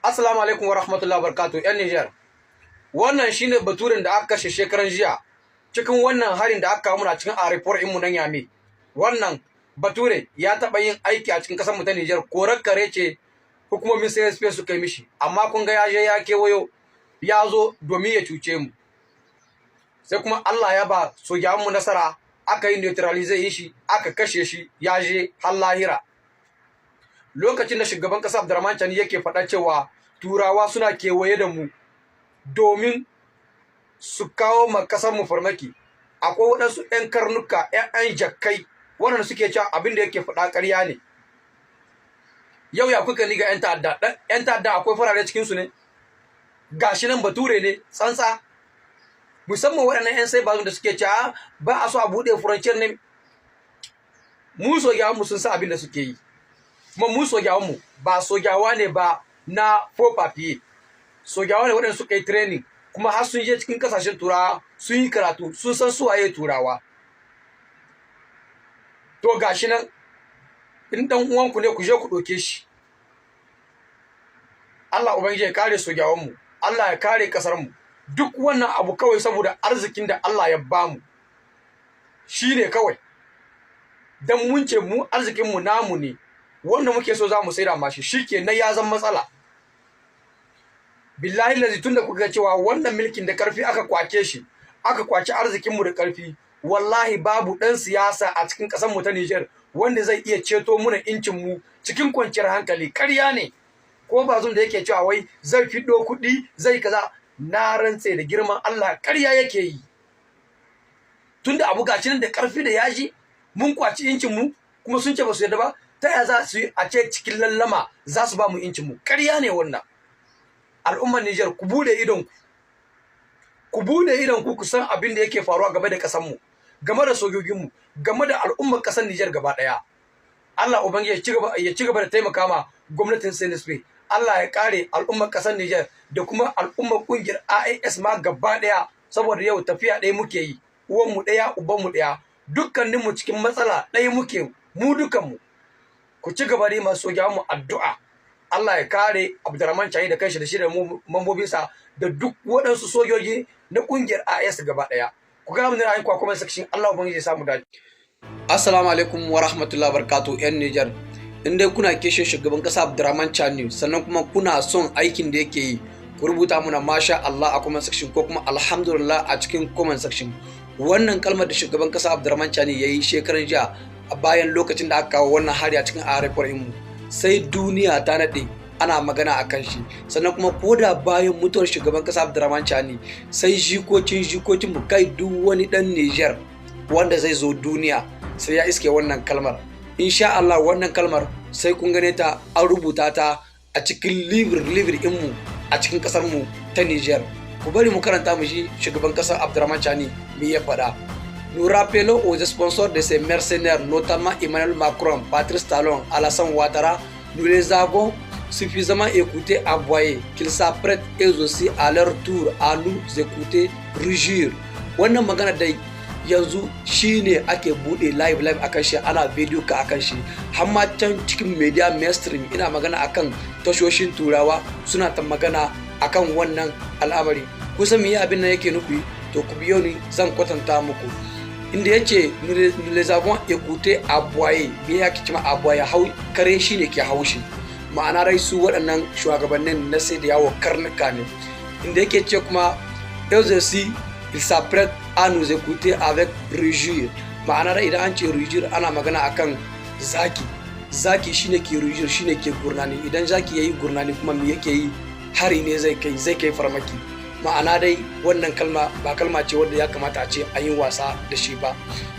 Assalamu alaikum wa rahmatullahi wa barakatuh, 'yan Nijar. Wannan shine baturen da aka kashe shekaran jiya cikin wannan harin da aka kawo muna cikin airport mu na Niamey. Wannan bature ya taɓa yin aiki a cikin ƙasar mu ta Nijar, korar kare ce hukumomin CSP suka yi mishi, amma kun ga ya je ya kewayo ya zo domin ya cuce mu. Sai kuma Allah ya ba sojawan mu nasara, aka yi neutralize shi, aka kashe shi, ya je har lahira. Lokacin da shugaban ƙasa Abdurrahman Chani yake faɗa cewa Turawa suna kewaye da mu domin su kawo ma ƙasar mu farmaki, akwai waɗansu 'yan karnuka, 'yan jakkai waɗanda suke cewa abin da yake faɗa ƙarya ne. Yau ya kuka ni ga 'yan ta'adda? 'Yan ta'adda akwai farare cikin su ne? Gashi nan bature ne tsantsa. Musamman waɗannan 'yan sai bazun da suke cewa ba a so a buɗe frontière ne. Mu sojawan mu sun sa abin da suke yi, kuma mu sojawan mu ba sojawa ne ba na faux papier, sojawa ne waɗanda suka yi training, kuma har sun je cikin kasashen Turawa sun yi karatu, sun san su waye Turawa. To gashi nan, in dan uwanku ne, ku je ku ɗauke shi. Allah ubangiji ya kare sojawan mu, Allah ya kare kasar mu. Duk wannan abu kawai saboda arzikin da Allah ya bamu shine kawai, dan mun ce mu arzikin mu namu ne, wanda muke so za mu saida mashi, shike na ya zama matsala. Billahi lazi, tunda kuka cewa wannan milkin da karfi aka kwace shi, aka kwaci arzikin mu da karfi, wallahi babu dan siyasa a cikin kasar mu ta Niger wanda zai iya ceto muna incin mu cikin kwanciyar hankali. Ƙarya ne. Ko Bazum da yake cewa wai zai fido kuɗi, zai kaza, na rantse da girman Allah ƙarya yake yi. Tunda abu gashi nan da karfi da yaji mun kwaci incin mu, kuma sun ce ba su yarda ba, ta yaya za su yi a ce cikin lallama za su ba mu incin mu? Ƙarya ne wannan. Al'ummar Niger, ku bude idon ku, ku bude idon ku, ku san abin da yake faruwa game da ƙasar mu, game da sojojin mu, game da al'ummar ƙasar Niger gaba ɗaya. Allah ubangiji ya ci gaba da taimaka ma gwamnatin CNSP. Allah ya kare al'ummar ƙasar Niger da kuma al'ummar ƙungiyar AES ma gaba ɗaya, saboda yau tafiya ɗaya muke yi, uwan mu ɗaya, uban mu ɗaya, dukkanin mu cikin matsala ɗaya muke mu dukan mu. Ku ci gaba da masu soja mu addu'a, Allah ya kare Abdurrahman Chani da kanshi da shi da mambobinsa da duk waɗansu sojoji na ƙungiyar AES gaba ɗaya. Ku ga mun ra'ayin ku a comment section. Allah ubangiji ya samu dace. Assalamu alaikum wa rahmatullahi wa barakatuh, 'yan Niger. In dai kuna kishin shugaban kasa Abdurrahman Chani, sannan kuma kuna son aikin da yake yi, ku rubuta muna "masha Allah" a comment section ko kuma "alhamdulillah" a cikin comment section. Wannan kalmar da shugaban kasa Abdurrahman Chani yayi shekaran jiya a bayan lokacin da aka kawo wannan hari a cikin airport mu, sai duniya ta nade ana magana a kan shi. Sannan kuma ko da bayan mutuwar shugaban kasa Abdurrahman Chani, sai jikokin jikokin mu, kai, duk wani dan Niger wanda zai zo duniya sai ya iske wannan kalmar. Insha Allah wannan kalmar sai kun gane ta an rubuta ta a cikin livre livre mu a cikin kasar mu ta Niger. Ku bari mu karanta mu shi shugaban kasar Abdurrahman Chani me ya faɗa. Nous rappelons aux sponsors de ces mercenaires, notamment Emmanuel Macron, Patrice Talon, Alassane Ouattara, nous les avons suffisamment écoutés aboyer, qu'ils s'apprêtent eux aussi à leur tour à nous écouter rugir. Wannan magana dai yanzu shine ake bude live live akan shi, ana video ka akan shi, har ma can cikin media mainstream, ina magana akan tashoshin Turawa, suna ta magana akan wannan al'amari. Kusan me abin nan yake nufi? To ku biyo ni, zan kwatanta muku. Inda yace "nous les avons écoutés aboyer", me ya ce ma aboyer? Hau kare shine ke haushi. Ma'ana rai su waɗannan shugabannin na sai da yawo karnuka ne. Inda yake ce kuma "eux aussi ils s'apprêtent à nous écouter avec rugir", ma'ana rai idan an ce rugir ana magana akan zaki. Zaki shine ke rugir, shine ke gurnani. Idan zaki yayi gurnani kuma me yake yi? Hari ne zai kai, zai kai farmaki. Ma'ana dai wannan kalma ba kalma ce wadda ya kamata a ce an yi wasa da shi ba.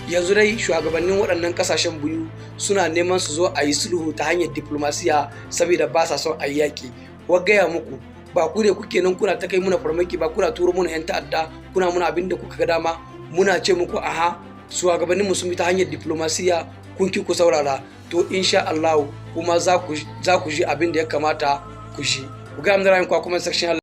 Yanzu dai shugabannin waɗannan ƙasashen biyu suna neman su zo a yi sulhu ta hanyar diplomasiya, saboda ba sa son a yi yaƙi. Wa gaya muku ba ku ne kuke nan kuna ta kai muna farmaki ba, kuna turo muna 'yan ta'adda, kuna muna abin da kuka ga dama? Muna ce muku aha, shugabannin mu sun bi ta hanyar diplomasiya, kun ki ku saurara. To insha Allah kuma za ku ji abin da ya kamata ku ji. Ku ga mu ra'ayin ku a comment section.